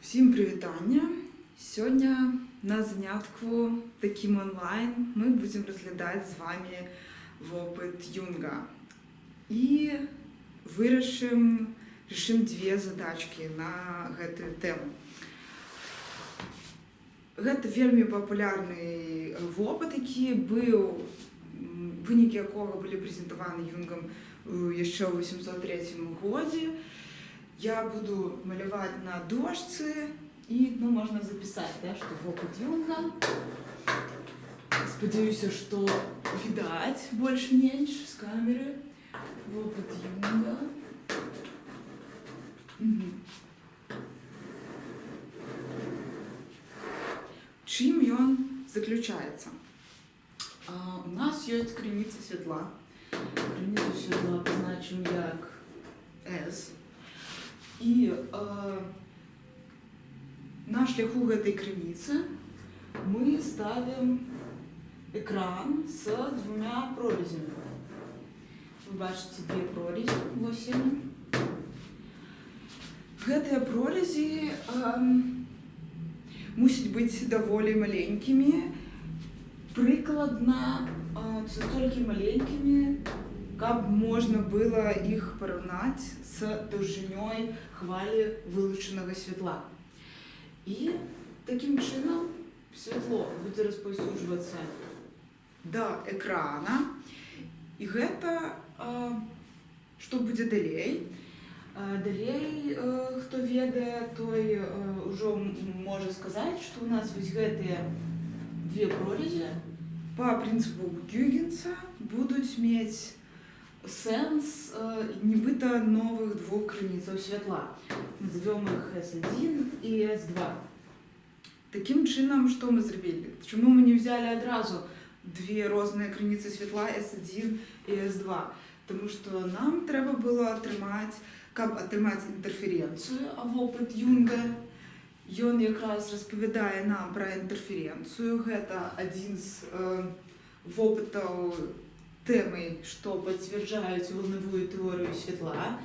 Усім прывітанне! Сёння на занятку такім онлайн мы будзем разглядаць з вами вопыт Юнга і вырашым решим дзве задачкі на гэтую тэму. Гэта вельмі папулярны вопыт, які быў, вынікі якога былі прэзентаваны Юнгам яшчэ ў 803 годзе. Я буду маляваць на дошцы і, ну, можна запісаць, да, што вопыт Юнга. Спадзяюся, што відаць больш-менш з камеры. Вопыт Юнга. Мгм. Чым ён заключаецца? У нас ёсць крыніца святла. Крыніцу святла пазначым як S. І на шляху гэтай крыніцы мы ставім экран з двумя прорезями. Вы бачыце две прорези, вось яны. Гэтыя прорези мусяць быць даволі маленькімі, прыкладна столькі маленькімі, каб можна было іх параўнаць з даўжынёй хвалі вылучанага святла. І такім чынам святло будзе распаўсюджвацца да экрана. І гэта, што будзе далей? Далей, хто ведае, той ўжо можа сказаць, што ў нас вось гэтыя две прорези па прынцыпу Гюйгенса будуць мець сэнс нібыта новых двух крыніцаў святла. Назовём іх S1 і S2. Такім чынам, што мы зрабілі? Чаму мы не взяли адразу две розныя крыніцы святла S1 і S2? Таму што нам трэба было атрымаць, каб атрымаць інтэрферэнцыю, а вопыт Юнга, ён якраз распавядае нам пра інтэрферэнцыю. Гэта адзін з вопытаў тэмы, што пацвярджаюць волнавую тэорыю святла.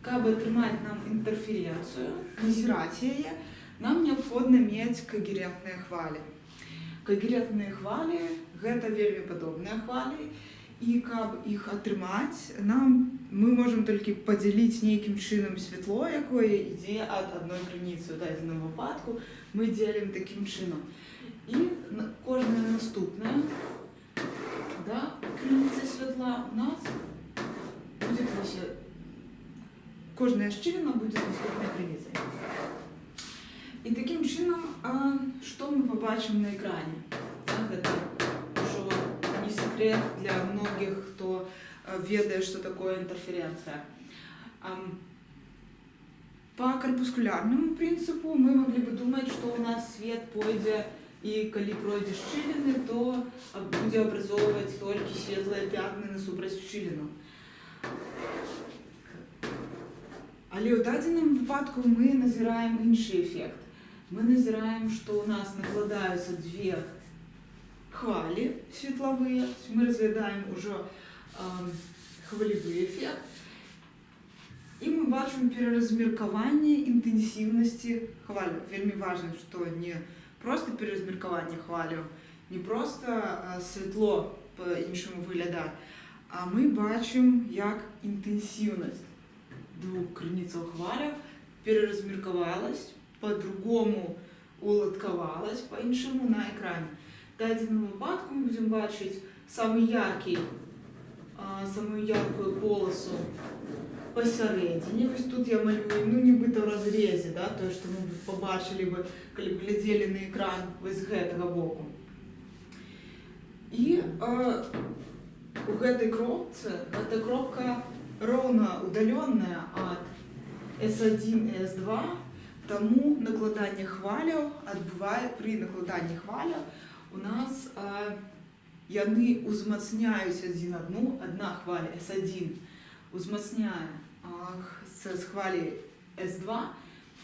Каб атрымаць нам інтэрферэнцыю, назіраць яе, нам неабходна мець кагерэнтныя хвалі. Кагерэнтныя хвалі — гэта вельмі падобныя хвалі, і каб іх атрымаць, мы можам толькі падзяліць нейкім чынам святло, якое ідзе ад адной крыніцы. У дадзеным выпадку мы дзелім такім чынам. І кожная наступная, да, крыніца святла у нас будет вообще, кожная шчыліна будзе наступнай крыніцай. І такім чынам, што мы пабачым на экране? Да, гэта ўжо не секрет для многіх, хто ведае, што такое інтэрферэнцыя. Па карпускулярнаму прынцыпу мы маглі бы думаць, што ў нас свет пойдзе і калі пройдзе шчыліны, то будзе абразоўваць толькі светлыя пятны насупраць шчылінаў. Але ў дадзеным выпадку мы назіраем іншы эфект. Мы назіраем, што ў нас накладаюцца две хвалі светлавыя. Мы разглядаем ужо хвалевы эфект. І мы бачым пераразмеркаванне інтэнсіўнасці хваляў. Вельмі важна, што не проста пераразмеркаванне хваляў, не проста святло па-іншаму выглядае, а мы бачым, як інтэнсіўнасць двух крыніцаў хваляў пераразмеркавалась, по-другому уладкавалась, по-іншаму на экране. В дадзеным выпадку мы будзем бачыць самую яркую полосу пасярэдзіне. Вось тут я малюю, ну, нібыта ў разрезе, да, тое, што мы б пабачылі бы, калі б глядзелі на экран вось з гэтага боку. І у гэтай кропцы, гэта кропка роўна удаленная ад S1 і S2, таму накладанне хваляў адбывае, пры накладанні хваляў у нас яны ўзмацняюць адзін адну, адна хваля S1 узмацняе з хвалі S2,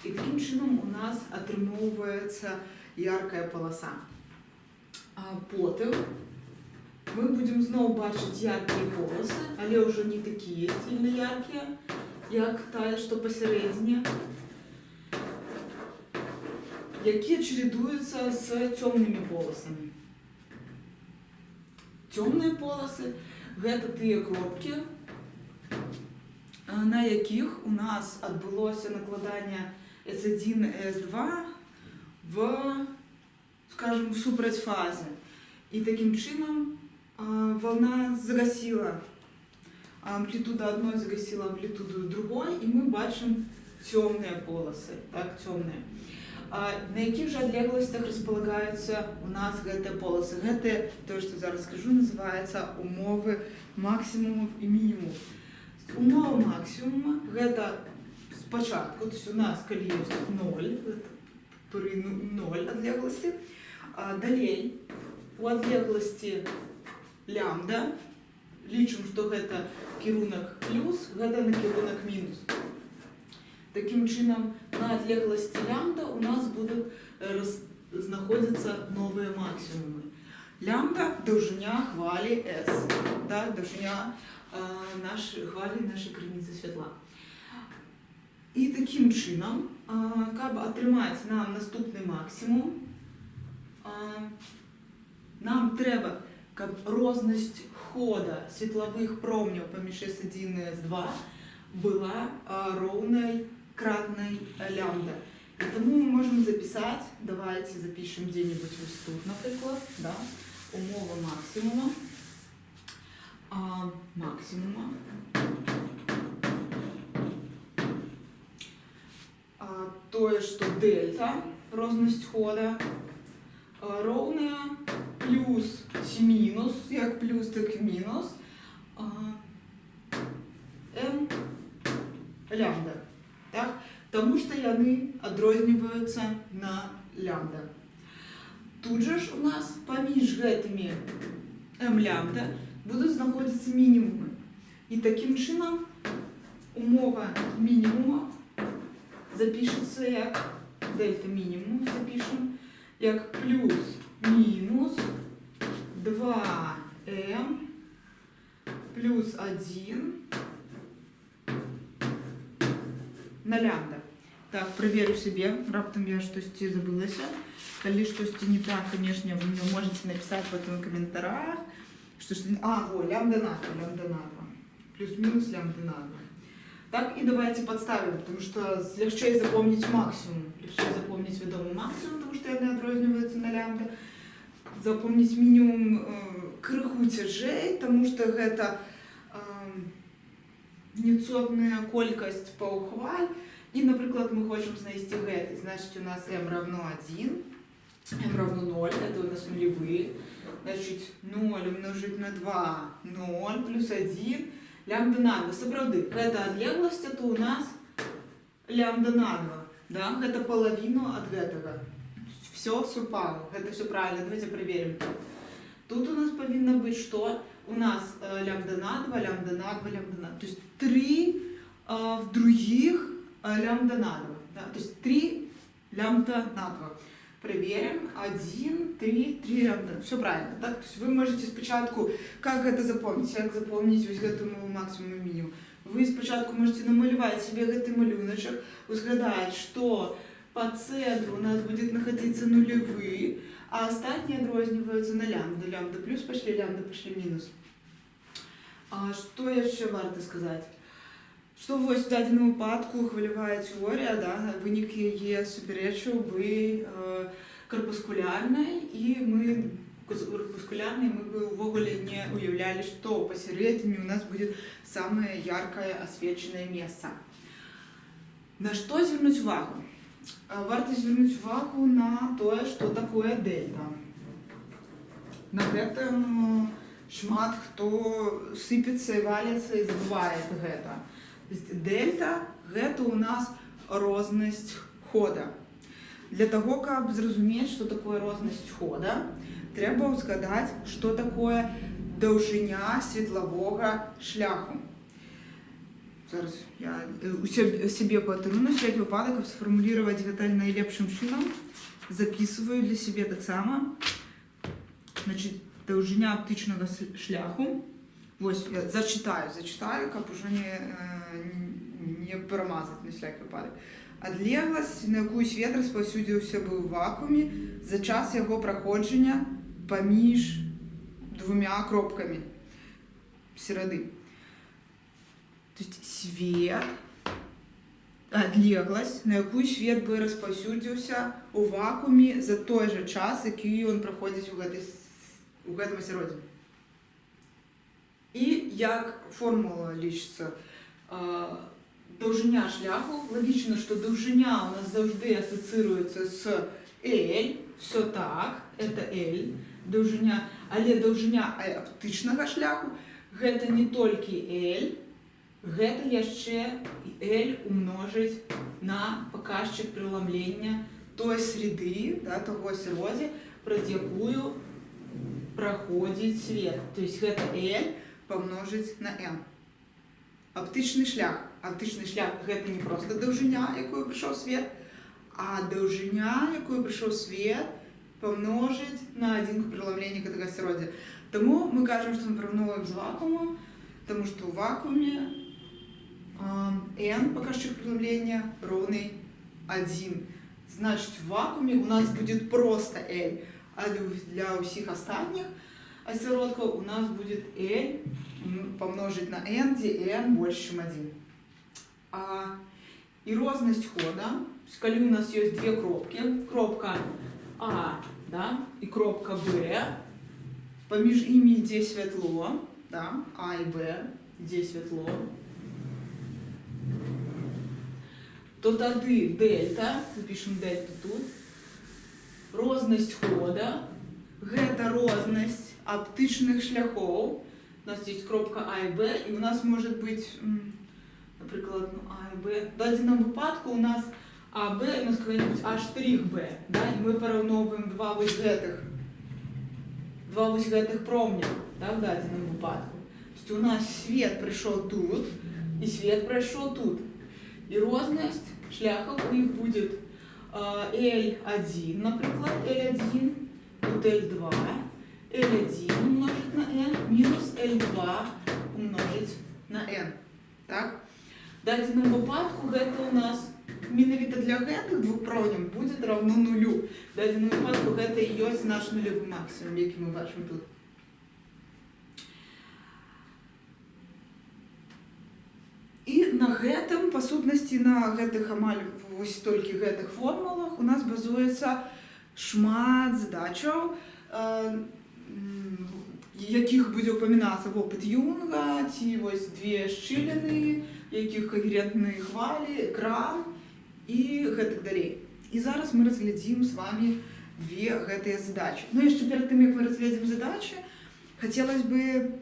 і такім чынам у нас атрымоўваецца яркая паласа. А потым мы будзем зноў бачыць яркія полосы, але ўжо не такія сильно яркія, як тая, што пасярэдзіне. якія чарадуюцца з цёмнымі поласамі. Цёмныя поласы гэта тыя кропкі, на якіх у нас адбылося накладанне S1 і S2 в, скажем, супрацьфазе. І такім чынам волна загасіла амплітуда адной, загасіла амплітуду другой, і мы бачым цёмныя поласы, так, цёмныя. На якіх жа адлегласцях располагаюцца у нас гэтыя поласы? Гэтыя, тое, што зараз скажу, называецца умовы максімумаў і мінімумаў. Умова максімума гэта спачатку, то есть у нас калі ёсць 0, гэта пры 0 адлегласці, а далей у адлегласці лямбда, лічым, што гэта кірунак плюс, гэта накірунак мінус. Такім чынам, на адлегласці лямбда у нас будуць знаходзіцца новыя максімумы. Лямбда – даўжыня хвалі S, да, даўжыня нашай хвалі, нашай крыніцы святла. І такім чынам, каб атрымаць нам наступны максімум, нам трэба, каб рознасць хода светлавых промняў паміж S1 і S2 была роўнай кратнай лямбда. І таму мы можам запісаць, давайте запишем где-нибудь вот тут, напрыклад, да, умова максімума, максімума, тое, што дельта, рознасць хода, роўная плюс ці мінус, як плюс, так і мінус, m лямбда. Так? Таму што яны адрозніваюцца на лямбда. Тут жа ж у нас паміж гэтымі m лямбда будуць знаходзіцца мінімумы. І такім чынам умова мінімума запішацца як дельта мінімум, запішам як плюс мінус 2m плюс 1 на лямбда. Так, проверю себе, раптам я штосьці забылася. Калі штосьці не так, конечно, вы мне можете написать потом в комментариях. Что, что... А, во, лямбда на 2, лямбда на 2. Плюс-минус лямбда на 2. Так, и давайте подставим, потому что легче запомнить максимум. Легче запомнить вядомы максимум, потому что яны адрозніваюцца на лямбда. Запомнить мінімум крыху цяжэй, потому что гэта нецотная колькасць паўхваль. І, напрыклад, мы хочам знайсці гэты, значит, у нас m равно 1, m равно 0, это у нас нулевые. Значит, 0 умножить на 2, 0, плюс 1, лямбда на 2. Сапраўды, гэта адлегласць, это у нас лямбда на 2. Да? Гэта палавіну ад гэтага. Все супало, гэта все правильно, давайте проверим. Тут у нас павінна быць что? У нас лямбда на 2, лямбда на 2, лямбда на 2. То есть 3 в других лямбда на 2. Да? То есть 3 лямбда на 2. Проверим. 1, 3, 3 лямбда. Все правильно. Так? То есть вы можете спачатку, как это запомнить, как запомнить вось гэту максимум и минимум. Вы спачатку можете намаляваць себе гэты малюначак, узгадаць, что по центру у нас будет находиться нулевые, а астатнія адрозніваюцца на лямбда. Лямбда плюс пошли, лямбда пошли минус. А што яшчэ варта сказаць? Што вось у дадзеным выпадку хвалявая тэорія, да, вынік яе супярэчыў бы карпускулярнай, і мы карпускулярнай мы бы ўвогуле не уяўлялі, што пасярэдзіне у нас будет самае яркае асвечанае месца. На што звярнуць увагу? Варта звярнуць увагу на тое, што такое дельта. На гэтым шмат хто сыпецца і валіцца і забывае гэта. То есть дельта гэта у нас рознасць хода. Для таго, каб зразумець, што такое рознасць хода, трэба ўзгадаць, што такое даўжыня светлавога шляху. Зараз я у сябе патру на всякий выпадак, каб сфармулировать гэта найлепшым чынам. Записываю для сябе таксама. Значит, даўжыня аптычнага шляху. Вось, я зачитаю, каб уже не прамазаць на всякий выпадак. Адлегласць, на якую свет распаўсюдзіўся бы ў вакууме за час яго праходжання паміж двумя кропкамі серады. То есть свет, адлегласць, на якую свет бы распаўсюдзіўся ў вакууме за той жа час, які ён праходзіць у гэтым асяроддзі. І як формула лічыцца? Даўжыня шляху. Лагічна, што даўжыня у нас заўжды асацыруецца з L. Все так, это L. Даўжыня, але даўжыня аптычнага шляху гэта не толькі L, гэта яшчэ L умножыць на паказчык прыламлення той среды, да, таго асяроддзя, праз якую праходзіць свет. То есть гэта L памножыць на N. Аптычны шлях. Аптычны шлях гэта не проста даўжыня, якую прыйшоў свет, а даўжыня, якую прыйшоў свет, памножыць на адзінку прыламлення гэтага асяроддзя. Таму мы кажам, што мы параўноўваем з вакуумам, таму што ў вакууме N, паказчык прыламлення, роўны 1. Значит, в вакууме у нас будет просто L, а для ўсіх астатніх асяродкаў у нас будет L помножить на N, где N больше, чем 1. І рознасць хода, калі у нас есть две кропкі, кропка А, да, і кропка Б, паміж імі ідзе святло, да, А і Б, ідзе святло, то тады дельта, запишем дельту тут, рознасць хода, гэта рознасць аптычных шляхоў. У нас есть кропка А і Б, і у нас может быть, напрыклад, ну, А і Б. В дадзеным выпадку у нас А, Б, у нас какой-нибудь А штрих Б, да, і мы параўноўваем два вось гэтых промня, да, в дадзеным выпадку. То есть у нас свет прыйшоў тут, і свет прайшоў тут. І рознасць шляхаў у іх будет L1, напрыклад, L1, тут L2, L1 умножить на N минус L2 умножить на N. Так? В дадзеным выпадку гэта у нас менавіта для гэтых двух промняў будет равно нулю. В дадзеным выпадку гэта і ёсць наш нулевы максимум, які мы бачым тут. І на гэтым, па сутнасці, на гэтых амаль вось толькі гэтых формулах у нас базуецца шмат задачаў, якіх будзе ўпамінацца вопыт Юнга, ці вось две шчыліны, якіх кагерентныя хвалі, экран і гэтак далей. І зараз мы разглядзім з вами две гэтыя задачы. Ну, яшчэ перад тым, як мы разглядзім задачы, хацелось бы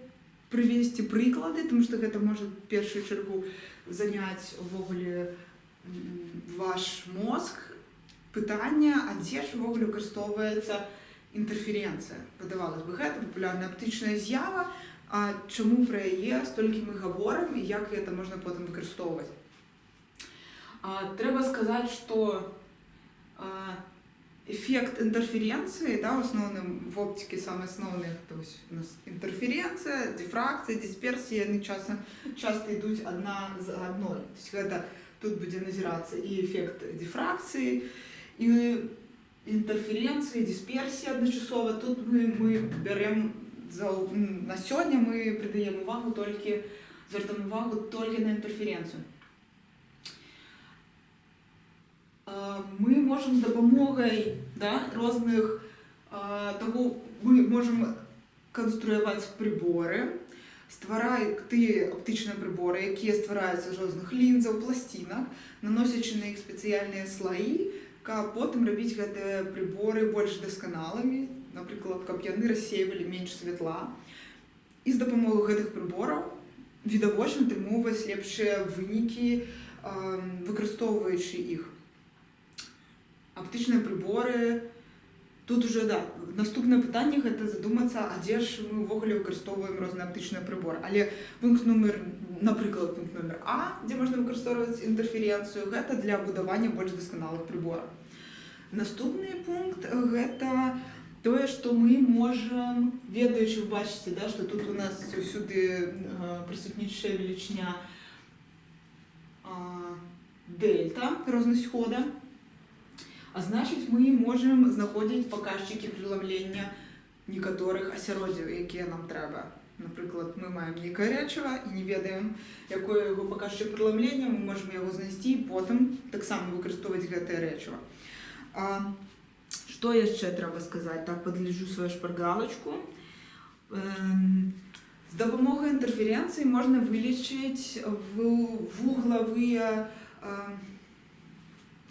прывесці прыклады, тому што гэта можа в першую чаргу заняць увогуле ваш мозг. Пытанне, а дзе ж увогуле выкарыстоўваецца інтэрферэнцыя? Падавалось бы, гэта папулярная аптычная з'ява, а чаму пра яе столькі мы гаворым і як гэта можна потым выкарыстоўваць? Трэба сказаць, што эффект інтэрферэнцыі, да, в асноўным в оптике самы асноўны, то есть у нас інтэрферэнцыя, дыфракцыя, дысперсія, яны часта ідуць адна з адной. То есть гэта тут будзе назірацца і эфект дыфракцыі, і інтэрферэнцыі, дысперсія адначасова. Тут мы бярэм на сёння мы прыдаем увагу толькі, звяртаем увагу толькі на інтэрферэнцыю. Мы можам з дапамогай, да, розных, таго, мы можам канструяваць прыборы, ствараць тыя аптычныя прыборы, якія ствараюцца з розных лінзаў, пласцінак, наносячы на іх спецыяльныя слаі, каб потым рабіць гэтыя прыборы больш дасканалымі, напрыклад, каб яны рассейвалі менш святла. І з дапамогай гэтых прыбораў відавочна атрымоўваць лепшыя вынікі, выкарыстоўваючы іх. Аптычныя прыборы. Тут уже, да, наступнае пытанне гэта задумацца, а дзе ж мы ўвогуле выкарыстоўваем розныя аптычныя прыборы. Але пункт нумар, напрыклад, пункт нумар А, дзе можна выкарыстоўваць інтэрферэнцыю, гэта для будавання больш дасканалых прыбораў. Наступны пункт гэта тое, што мы можам, ведаючы, вы бачыце, да, што тут у нас усюды прысутнічае велічыня Дельта, рознасць хода. А значыць, мы можам знаходзіць паказчыкі прыламлення некаторых асяроддзяў, якія нам трэба. Напрыклад, мы маем нейкае рэчыва і не ведаем, якое яго паказчык прыламлення, мы можам яго знайсці і потым таксама выкарыстоўваць гэтае рэчыва. Што яшчэ трэба сказаць? Так, падгляджу сваю шпаргалачку. З дапамогай інтэрферэнцыі можна вылічыць вуглавыя,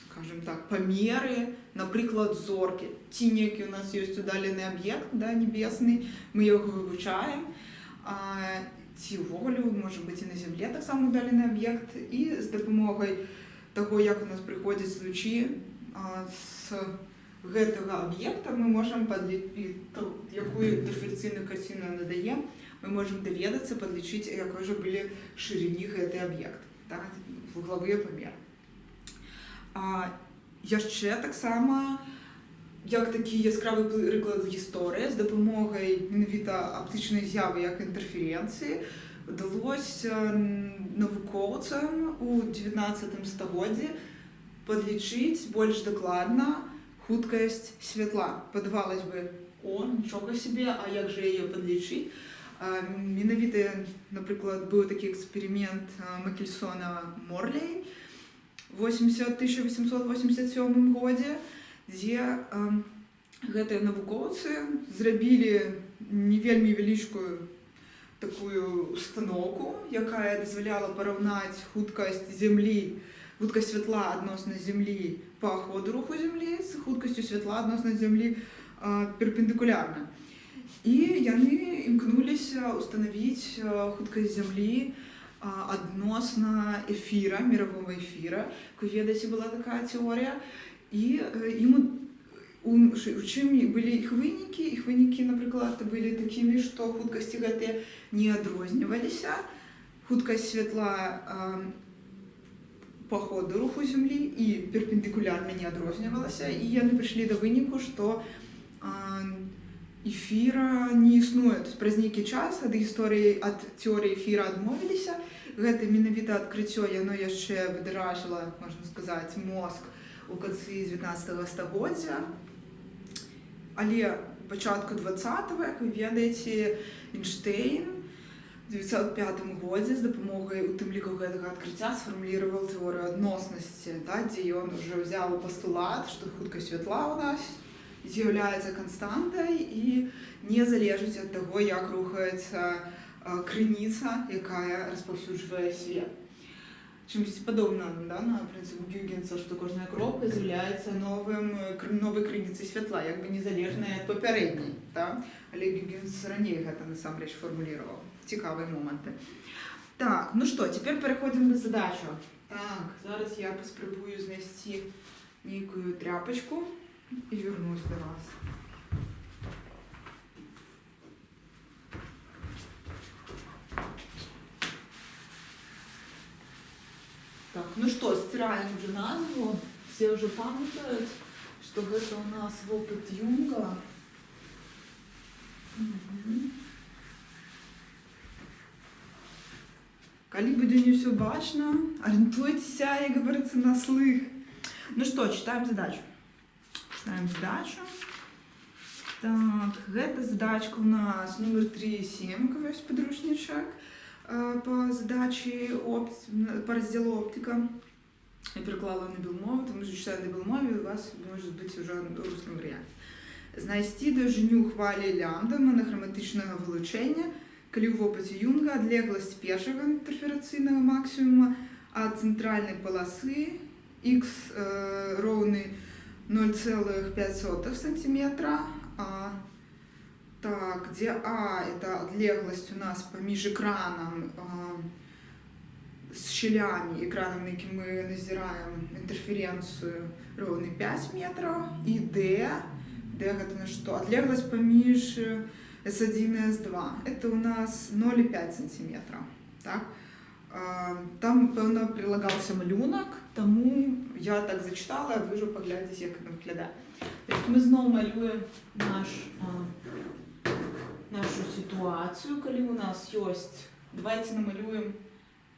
скажем так, памеры, напрыклад, зоркі. Ці нейкі у нас ёсць удалены аб'ект, да, небесны, мы яго вывучаем. Ці ўвогуле, можа быць, і на зямле таксама удалены аб'ект. І з дапамогай таго, як у нас прыходзяць лучі з гэтага аб'екта, мы можам якую інтэрферэнцыйную карціну надае, мы можам даведацца, падлічыць, якой жа былі шырыні гэты аб'ект, так, вуглавыя памеры. Яшчэ таксама, як такі яскравы прыклад з гісторыі, з дапамогай менавіта аптычнай з'явы, як інтэрферэнцыі, удалося навукоўцам у 19 стагоддзі падлічыць больш дакладна хуткасць святла. Падавалось бы, о, нічога сабе, а як жа яе падлічыць? Менавіта, напрыклад, быў такі эксперымент Макельсона Морлей в 1887 годзе, дзе гэтыя навукоўцы зрабілі не вельмі вялічкую такую установку, якая дазваляла параўнаць хуткасць зямлі, хуткасць святла адносна зямлі па ходу руху зямлі з хуткасцю святла адносна зямлі перпендыкулярна. І яны імкнуліся устанавіць хуткасць зямлі адносна эфіра, мирового эфіра. Як вы ведаеце, была такая тэорія. І у чым былі іх вынікі? Іх вынікі, напрыклад, былі такімі, што хуткасці гэтыя не адрозніваліся. Хуткасць святла па ходу руху зямлі і перпендыкулярна не адрознівалася. І яны прыйшлі да выніку, што эфіра не існуе. То есть праз нейкі час ад гісторыі, ад тэорыі эфіра адмовіліся. Гэта менавіта адкрыццё, яно яшчэ выдаражыла, можна сказаць, мозг у канцы 19 стагоддзя. Але у пачатку 20-го, як вы ведаеце, Эйнштэйн у 905 годзе з дапамогай у тым ліку гэтага адкрыцця сфармуліраваў тэорыю адноснасці, да, дзе ён уже ўзяў пастулат, што хуткасць святла ў нас з'яўляецца канстантай і не залежыць ад таго, як рухаецца крыніца, якая распаўсюджвае свет. Чымсьці падобна, да, на прынцып Гюйгенса, што кожная кропка з'яўляецца новай крыніцай святла, як бы незалежнай ад папярэдняй. Да? Але Гюйгенс раней гэта насамрэч фармуліраваў. Цікавыя моманты. Так, ну што, цяпер пераходзім на задачу. Так, зараз я паспрабую знайсці нейкую тряпочку і вернусь до вас. Так, ну что, стираем уже назву. Все уже памятают, что это у нас опыт Юнга. Угу. Калі будзе не все бачна, арыентуйцеся, як говорится, на слых. Ну что, читаем задачу. Читаем задачу. Так, гэта задачка у нас номер 3,7, вось падручнічак по задачі по раздзелу оптика. Я пераклала на белмову, тому що читаю на белмове, у вас может быть уже на русском варианте. Знайсці даўжыню хвалі лямбда монахроматычнага вылучэння, калі ў вопыце Юнга адлегласць першага інтэрферэнцыйнага максімума ад цэнтральнай паласы x роўны 0,05 сантиметра. Так, где А это адлегласць у нас паміж экранам, с щелями, экраном, на якім мы назіраем інтэрферэнцыю, роўны 5 метраў, і D, D гэта на што? Адлегласць паміж S1 и S2. Это у нас 0,5 сантиметра. Так? Там, пэўна, прилагался малюнак, таму я так зачитала, а вы ўжо паглядзіце, як яно выглядае. То есть мы зноў малюем нашу сітуацыю, калі у нас ёсць. Давайте намалюем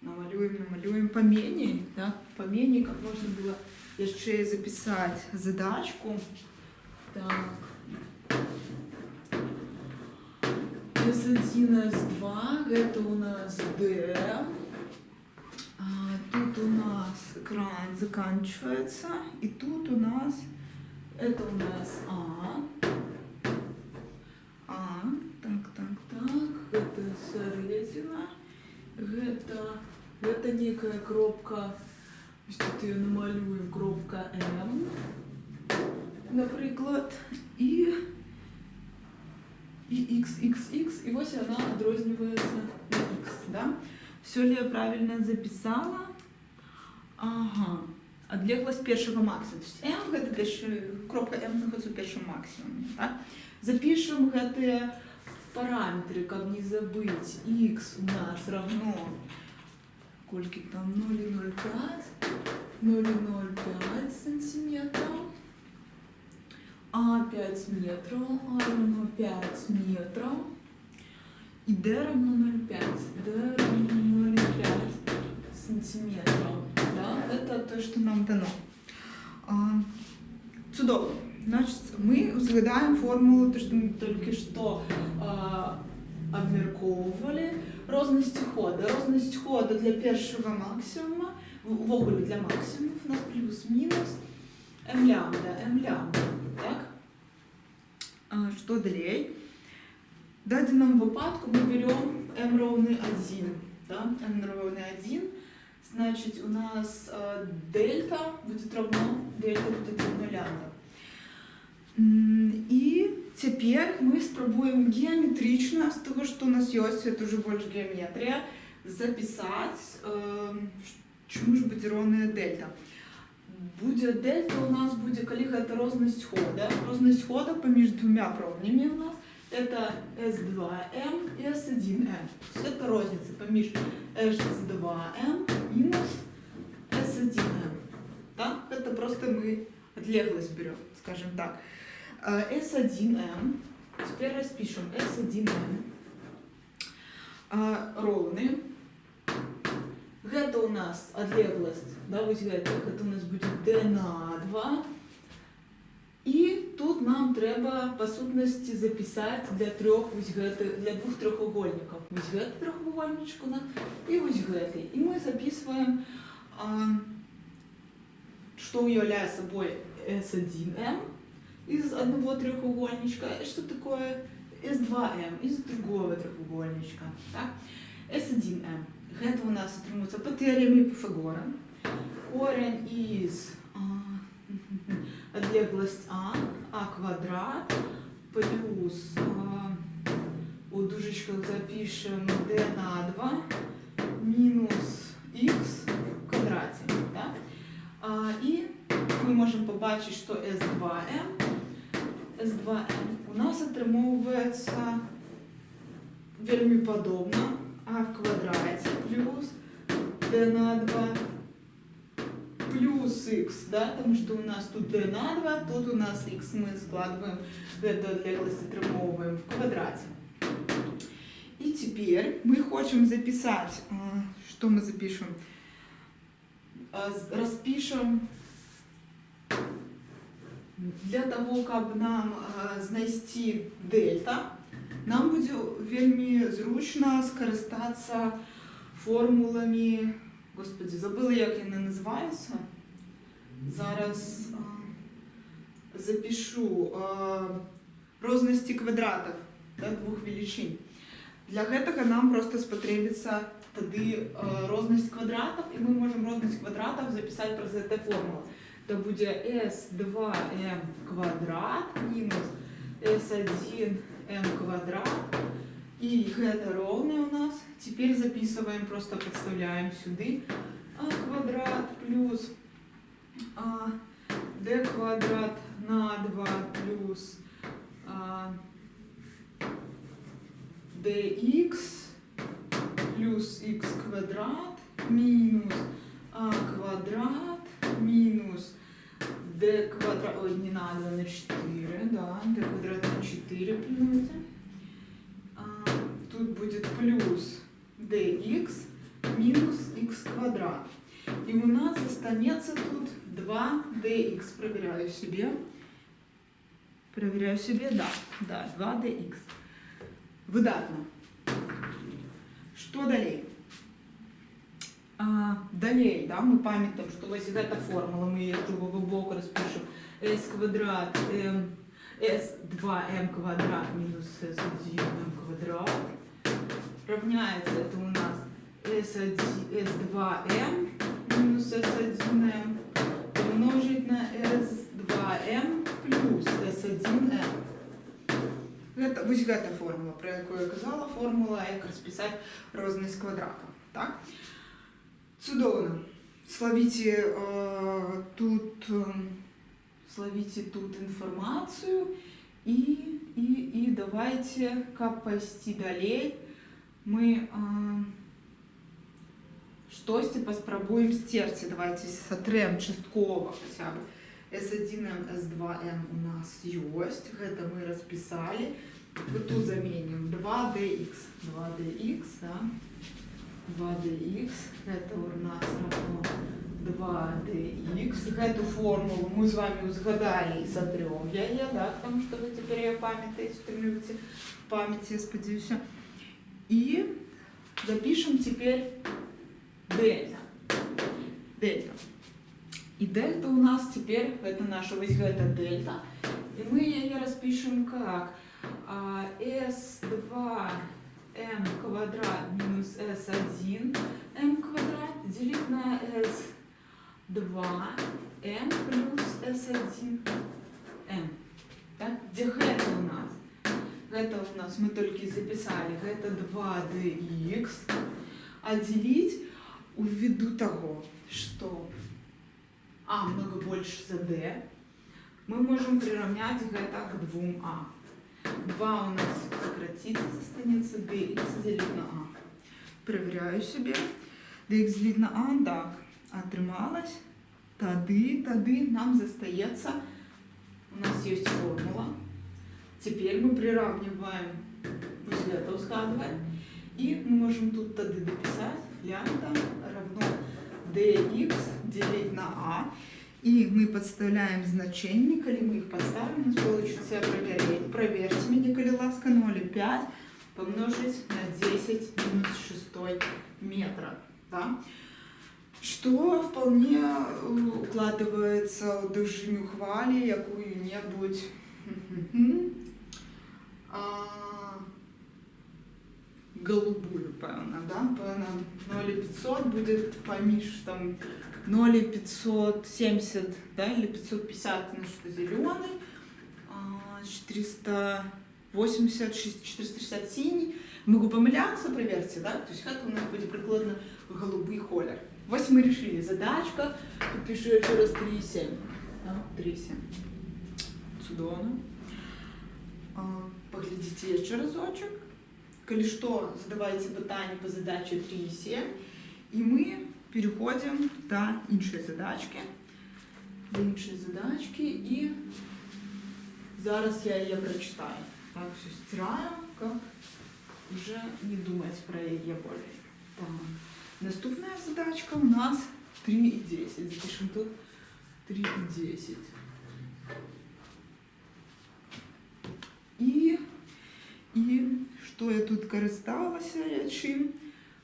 Намалюем, намалюем паменей, да? Паменей, каб можна было яшчэ і запісаць задачку. Так. S1, S2, гэта у нас D. Тут у нас экран заканчивается. И тут у нас, это у нас А. А, так. Гэта сярэдзіна. Гэта некая кропка. Вось тут яе намалюем, кропка М, напрыклад. І x, x, x, і вось яна адрозніваецца на x, да? Всё ли я правильно записала? Ага. Адлегласць першага максімума. То есть М гэта першы, кропка М знаходзіцца ў першым максімуме. Так? Запішам гэтыя параметры, каб не забыць. X у нас равно, колькі там, 0,05, 0,05 сантиметров. А 5 метров, А равно 5 метров. И D равно 0,5. D равно 0,5 сантиметров. Да? Это то, что нам дано. Цудоўна. Значит, мы узгадаем формулу, то, что мы только что абмяркоўвалі. Рознасць хода. Рознасць хода для першага максімума, увогуле для максімумаў у нас плюс-мінус М лямбда, М лямбда. Так? Што далей? В дадзеным выпадку мы берем m роўны 1. Да? M роўны 1. Значит, у нас дельта будет равно, дельта будет равно лямбда. І цяпер мы спрабуем геаметрычна, з таго, што у нас ёсць, это уже больш геаметрія, запісаць, чаму ж будзе роўная дельта. Будзе дельта у нас будзе, калі гэта рознасць хода. Рознасць хода паміж двумя промнямі у нас это S2M и S1M. То есть это розніца паміж S2M минус S1M. Да? Это просто мы адлегласць берем, скажем так. S1M, теперь распишем S1M роўны. Гэта у нас адлегласць, да, вось гэта у нас будзе D на 2. І тут нам трэба па сутнасці запісаць для трох вось гэтых, для двух трохугольнікаў. Вось гэты трохугольнічак у нас і вось гэты. І мы записываем, што уяўляе сабой S1M из одного треугольничка, и что такое S2M из другого треугольничка. Так? S1M. Гэта у нас атрымуецца па тэарэме Піфагора. Корень из адлегласць А квадрат, плюс у дужачках запишем d на 2 минус x в квадрате. Да? І мы можам пабачыць, што S2M у нас атрымоўваецца вельмі падобна а в квадрате плюс d на 2 плюс x, да, потому что у нас тут d на 2, тут у нас x, мы складываем, эту адлегласць атрымоўваем в квадрате. И теперь мы хотим записать, что мы запишем? Распишем для того, каб нам знайсці дельта, нам будзе вельмі зручна скарыстацца формуламі. Господи, забыла, як яны называюцца. Зараз запишу рознасці квадратаў, да, двух велічынь. Для гэтага нам просто спатрэбіцца тады рознасць квадратаў, і мы можам рознасць квадратаў запісаць праз гэту формулу. Это будзе s2m квадрат мінус s1m квадрат. І гэта роўнае у нас. Теперь записываем, просто подставляем сюды а квадрат плюс d квадрат на 2 плюс dx плюс x квадрат минус а квадрат минус d квадрат, ой, не надо, на 4, да, d квадрат на 4 плюс. Тут будет плюс dx минус dx квадрат. І у нас застанецца тут 2dx. Проверяю себе. Проверяю себе, да, 2dx. Выдатна. Што далей? Далей, да, мы памятаем, што вось гэта формула, мы яе з другога боку распішам. S квадрат m, s2m квадрат минус s1m квадрат равняется, это у нас s1, s2m минус s1m умножить на s2m плюс s1m. Гэта, вось гэта формула, пра якую я казала, формула, як распісаць рознасць квадрата. Так? Цудоўна. Словите тут інфармацыю і давайте, каб пайсці далей, мы штосьці паспрабуем сцерці. Давайте сатрэм часткова хаця бы. S1M, S2M у нас ёсць. Гэта мы распісалі. Вот тут заменим 2dx. 2dx, да? 2dx. Это у нас равно 2dx. Гэту формулу мы з вамі узгадалі і сатрём яе, да? Потому что вы теперь ее памятаеце, утрымліваеце в памяти, я спадзяюся. И запишем теперь дельта. Дельта. И дельта у нас теперь, это наша вось гэта дельта. И мы ее распишем как s2m квадрат минус s1 m квадрат делить на s2m плюс s1 m. Так? Где гэта у нас? Гэта у нас мы только записали. Гэта 2dx. А делить ввиду того, что а много больше за d, мы можем приравнять гэта к 2а. 2 у нас сократится, застанется dx делить на а. Проверяю себе. Dx делить на а, так, атрымалось. Тады нам застаецца, у нас есть формула. Теперь мы приравниваем, вось гэта узгадываем. И мы можем тут тады дописать лямбда равно dx делить на а. И мы подставляем значение, калі мы их подставим, у нас получится, проверьте меня, калі ласка, 0,5 помножить на 10 минус 6 метра. Да? Что вполне укладывается в даўжыню хвалі якую-небудзь голубую, пэўна, да? Пэўна, 0,500 будет паміж там 0,570, да, или 550, ну что, зеленый, 480, 460 синий. Могу памыляцца, проверьте, да? То есть это у нас будет прыкладна голубый колер. Вось мы решили задачка. Подпишу еще раз 3,7. Да, 3,7. Цудоўна. Паглядзіце яшчэ разочак. Калі што, задавайце пытанні по задаче 3,7. І мы переходим да іншай задачкі. Да іншай задачкі. І зараз я яе прочитаю. Так, все стираю, как уже не думать про яе болей. Так. Наступная задачка у нас 3,10. Запишем тут 3,10. І што я тут карысталася, я чым?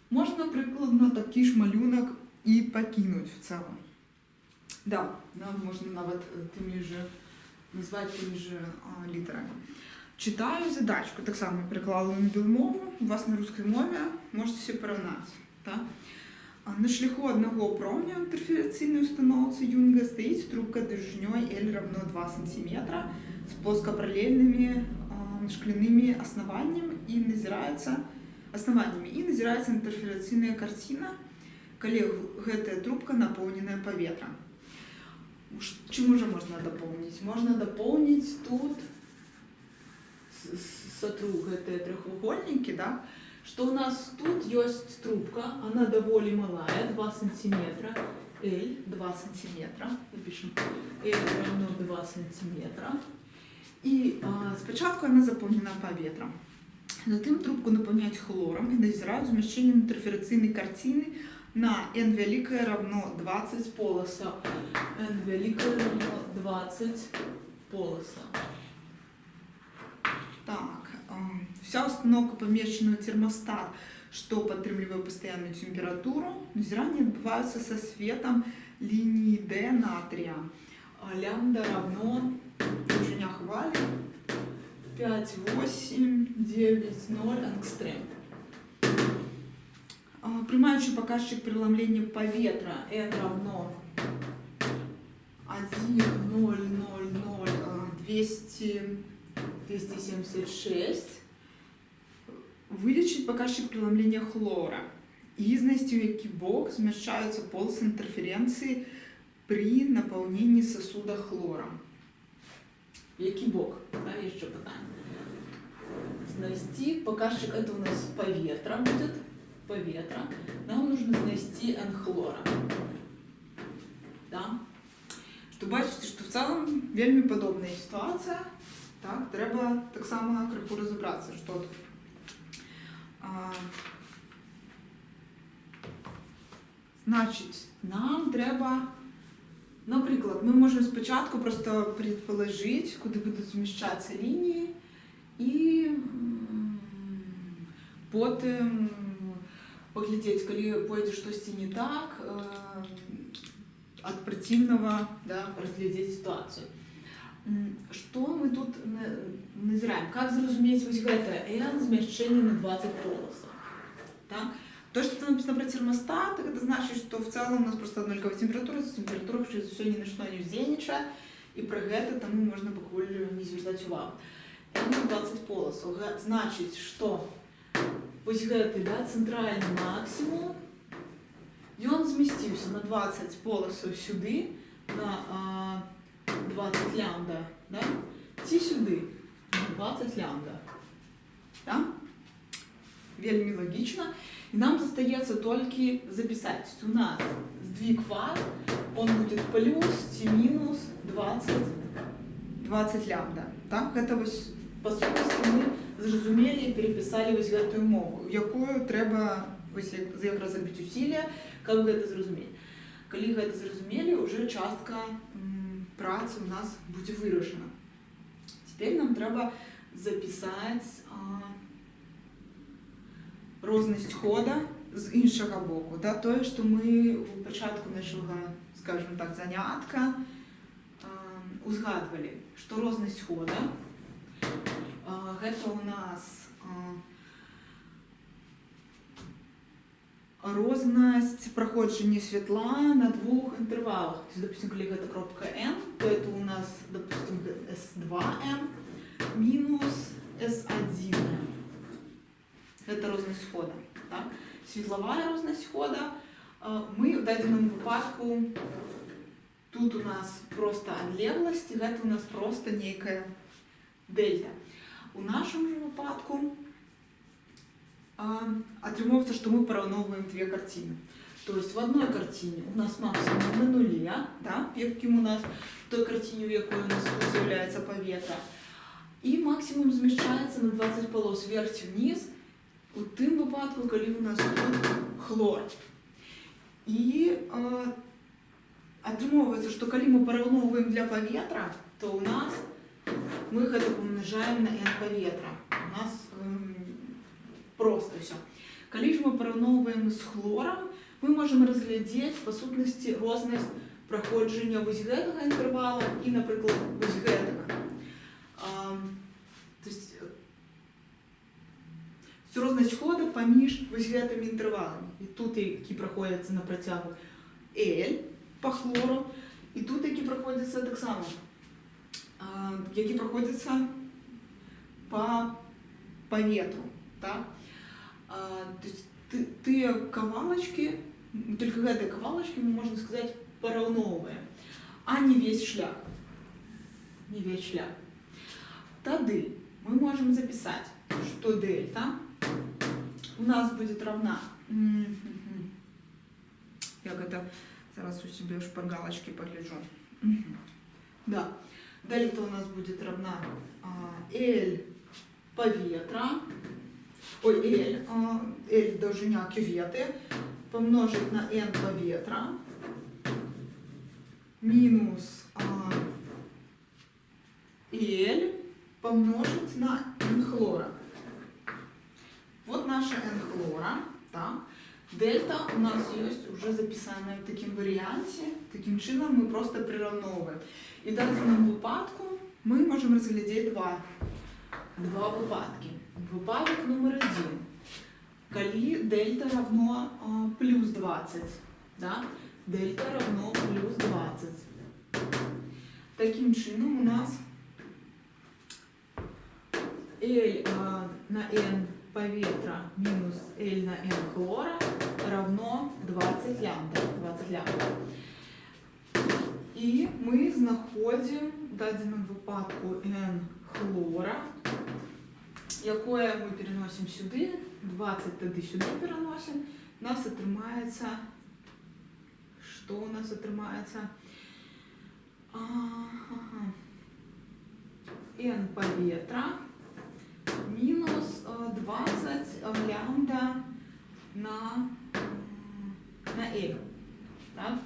Можна прыкладна такі ж малюнак і пакінуць в цэлым. Да, нам можна нават тымі же назваць тымі же літарамі. Читаю задачку, таксама пераклала на белмову, у вас на рускай мове, можете себе параўнаць. Так? На шляху аднаго промня ў інтэрферацыйнай установцы Юнга стаіць трубка даўжынёй L равно 2 сантиметра з плоскапаралельнымі шклянымі аснаваннямі і назіраецца аснаваннямі і назіраецца інтэрферацыйная карціна, калі гэтая трубка напоўненая паветрам. Чым уже можна дапоўніць? Можна дапоўніць тут, сатру гэтыя трохвугольнікі, да? Что у нас тут есть трубка, она довольно малая, 2 сантиметра, L 2 сантиметра, напишем L равно 2 сантиметра. І спачатку она запоўнена паветрам. Затым трубку напаўняюць хлорам і назіраюць змяшчэнне інтэрферацыйнай карціны На n вялікае равно 20 полоса. N вялікае равно 20 полоса. Так, уся установка памешчана ў тэрмастат, што падтрымлівае пастаянную тэмпературу. Назіранні адбываюцца са светам лініі D натрыя. Лямбда равно даўжыня хвалі 5, 8, 9, 0 ангстрем. Прымаючы паказчык пераламлення паветра n равно 1, 0, 0, 0, 200, 276, вылічыць паказчык пераламлення хлора і знайсці, у які бок змяшчаюцца поласы інтэрферэнцыі пры напаўненні сасуда хлорам. Які бок? Да, яшчэ пытанне. Знайсці паказчык, это у нас паветра будет, паветра. Нам нужно знайсці N хлора. Да? Што бачыце, што в цэлым вельмі падобная сітуацыя. Так, трэба таксама крыху разабрацца, што тут. Значыць, нам трэба, напрыклад, мы можам спачатку проста предположить, куды будуць змяшчацца лініі, і потым паглядзець, калі пойдзе штосьці не так, ад противного, да, разглядзець сітуацыю. Што мы тут назіраем? Как зразумець вось гэта N змяшчэнне на 20 полосах? Так? То, что там написано про термостат, это значит, что в целом у нас просто аднолькавая температура, температура хутчэй за ўсё ні на што не ўздзейнічае, і пра гэта таму можна пакуль не звяртаць увагу. N на 20 полосаў. Значыць, што вось гэты, да, цэнтральны максімум, ён змясціўся на 20 полосаў сюды, на 20 лямбда, да? Ці сюды, на 20 лямбда. Да? Вельмі лагічна. І нам застаецца толькі запісаць. То есть у нас сдвиг фаз, он будет плюс ці мінус 20 лямбда. Так? Гэта вось, па сутнасці, мы зразумелі і перапісалі вось гэтую умову, якую трэба вось якраз зрабіць усилия, каб гэта зразумець. Калі гэта зразумелі, уже частка працы у нас будзе вырашана. Цяпер нам трэба запісаць рознасць хода з іншага боку. Да? Тое, што мы ў пачатку нашага, скажем так, занятка узгадвалі, што рознасць хода гэта у нас рознасць праходжання святла на двух інтэрвалах. То есть, допустим, калі гэта кропка N, то это у нас, допустим, S2M минус S1M. Гэта рознасць хода. Так? Светлавая рознасць хода. Мы ў дадзеным выпадку тут у нас просто адлегласць, і гэта у нас просто нейкая дельта. У нашым жа выпадку атрымоўваецца, што мы параўноўваем две карціны. То есть в одной картине у нас максимум на нуле, да, якім у нас в той картине, у якой у нас тут з'яўляецца паветра, і максимум змяшчаецца на 20 полос вверх ці вниз у тым выпадку, калі у нас тут хлор. І атрымоўваецца, што калі мы параўноўваем для паветра, то у нас мы гэта памнажаем на n паветра. У нас просто ўсё. Калі ж мы параўноўваем з хлорам, мы можам разглядзець па сутнасці рознасць праходжання вось гэтага інтэрвала і, напрыклад, вось гэтага. То есть рознасць хода паміж вось гэтымі інтэрваламі. І тут, які праходзяцца на працягу L па хлору, і тут, які праходзяцца таксама, які праходзяцца па паветру. Так? То есть тыя кавалачкі, только гэтыя кавалачкі мы, можна сказаць, параўноўваем, а не весь шлях. Не весь шлях. Тады мы можем записать, что дельта у нас будет равна. Як это зараз у себе шпаргалочки погляжу. Да. Дельта у нас будет равна L паветра, ой, L, L даўжыня кюветы, Памножыць на N паветра мінус L памножыць на N хлора. Вот наша N хлора. Так. Дельта у нас ёсць ужо запісаная ў такім варыянце. Такім чынам мы проста прыраўноўваем. І ў дадзеным выпадку мы можам разглядзець два выпадкі. Выпадак нумар 1. Калі дельта равно плюс 20. Да? Дельта равно плюс 20. Такім чынам у нас L на N паветра мінус L на N хлора равно 20 лямбда. 20 лямбда. І мы знаходзім у дадзеным выпадку N хлора, якое мы пераносім сюды, 20 тады сюды пераносім, у нас атрымаецца, што у нас атрымаецца? Ага. N паветра мінус 20 лямбда на L. Так?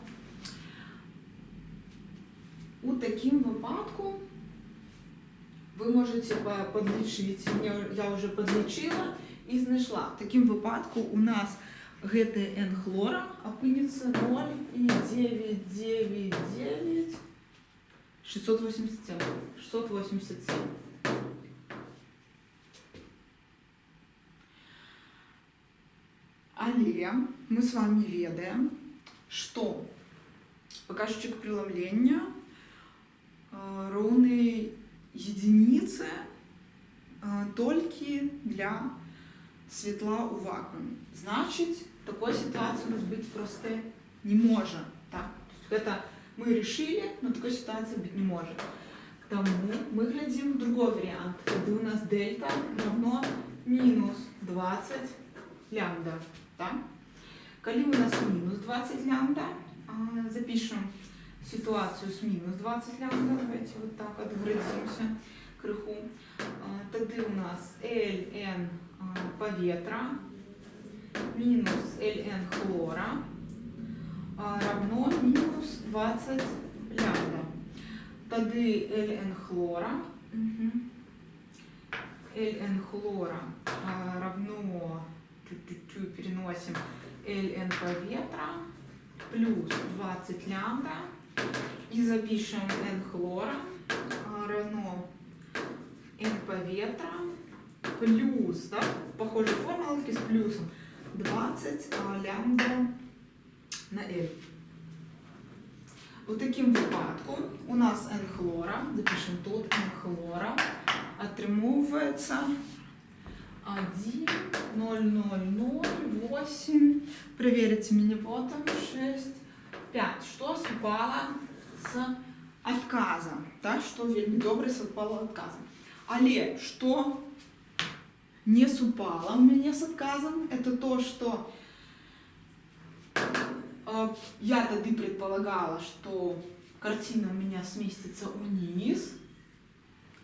У такім выпадку вы можаце падлічыць, я ўжо падлічыла і знайшла. У такім выпадку у нас гэты N хлора апынецца 0,999 687. 687. Але мы з вамі ведаем, што паказчык прыламлення роўны единице толькі для святла ў вакууме. Значыць, такой сітуацыі у нас быць проста не можа. Так? То есть гэта мы решили, но такой ситуации быть не может. Таму мы глядзім другой вариант, калі у нас дельта равно минус 20 лямбда. Так? Калі у нас минус 20 лямбда, запішам сітуацыю з мінус 20 лямбда, давайце вот так адгарадзімся крыху. Тады у нас LN паветра мінус LN хлора равно мінус 20 лямбда. Тады LN хлора, LN хлора равно, чуть-чуть переносим, LN паветра плюс 20 лямбда. І запішам N хлора равно N паветра плюс, да, похожая формула, только с плюсом, 20 лямбда на L. У такім выпадку у нас N хлора, запішам тут N хлора, атрымоўваецца 1, 0, 0, 0, 8, проверьте меня потом, 6, 5, что супала с адказам, так, што вельмі добра супала адказам. Але што не супала у мяне с адказам, это то, что я тады предполагала, что картина у меня сместится вниз,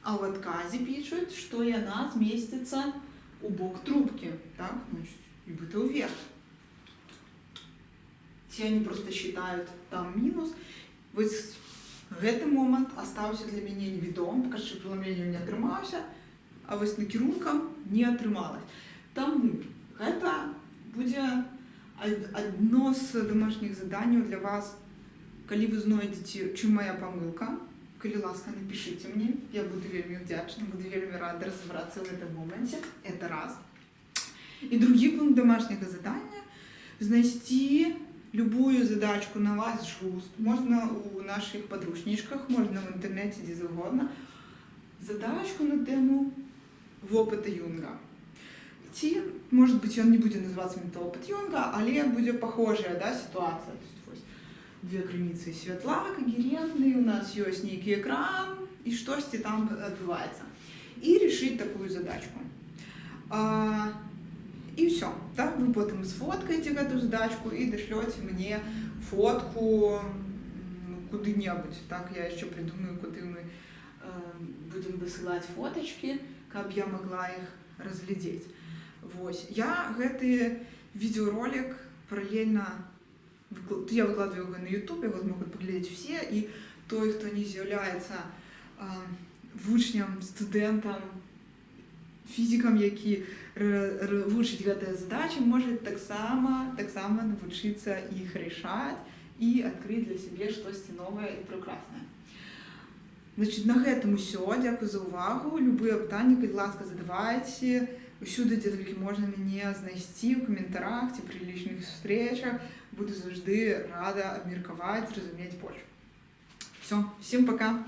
а ў адказе пішуць, што яна змесціцца у бок трубкі, так, значит, нібыта ўверх. Ці они просто считают там минус. Вось гэты момант астаўся для мяне невядомым, паказчык прыламлення не атрымаўся, а вось накірункам не атрымалась. Таму гэта будзе адно з домашніх заданняў для вас. Калі вы знойдзеце, чым моя памылка, калі ласка, напішыце мне, я буду вельмі ўдзячна, буду вельмі рада разабрацца ў гэтым моманце. Это раз. І другі пункт домашняга задання — знайсці любую задачку на ваш густ. Можна у нашых падручнічках, можна ў інтэрнэце, дзе заўгодна. Задачку на тэму вопыта Юнга. Ці, может быть, ён не будзе называцца опыт Юнга, але будзе похожая, да, ситуация. То есть, вось, две крыніцы святла когерентные, у нас ёсць нейкі экран, і штосьці там адбываецца. І решить такую задачку. І ўсё. Да? Вы потым сфоткаеце гэту задачку і дашлёце мне фотку куды-небудзь. Так, я яшчэ придумаю, куды мы будзем дасылаць фотачкі, каб я магла іх разглядзець. Вось. Я гэты відэаролік Паралельна я выкладваю яго на YouTube, яго змогуць паглядзець усе, і той, хто не з'яўляецца вучням, студэнтам, фізікам, які вучыць гэтыя задачы, можа таксама навучыцца іх рашаць і адкрыць для сябе штосьці новае і прекраснае. Значит, на гэтым усё. Дзякуй за ўвагу. Любыя пытанні, калі ласка, задавайце. Усюды, дзе толькі можна мяне знайсці, ў каментарах ці пры лічных сустрэчах. Буду заўжды рада абмеркаваць, зразумець больш. Всё, всем пока!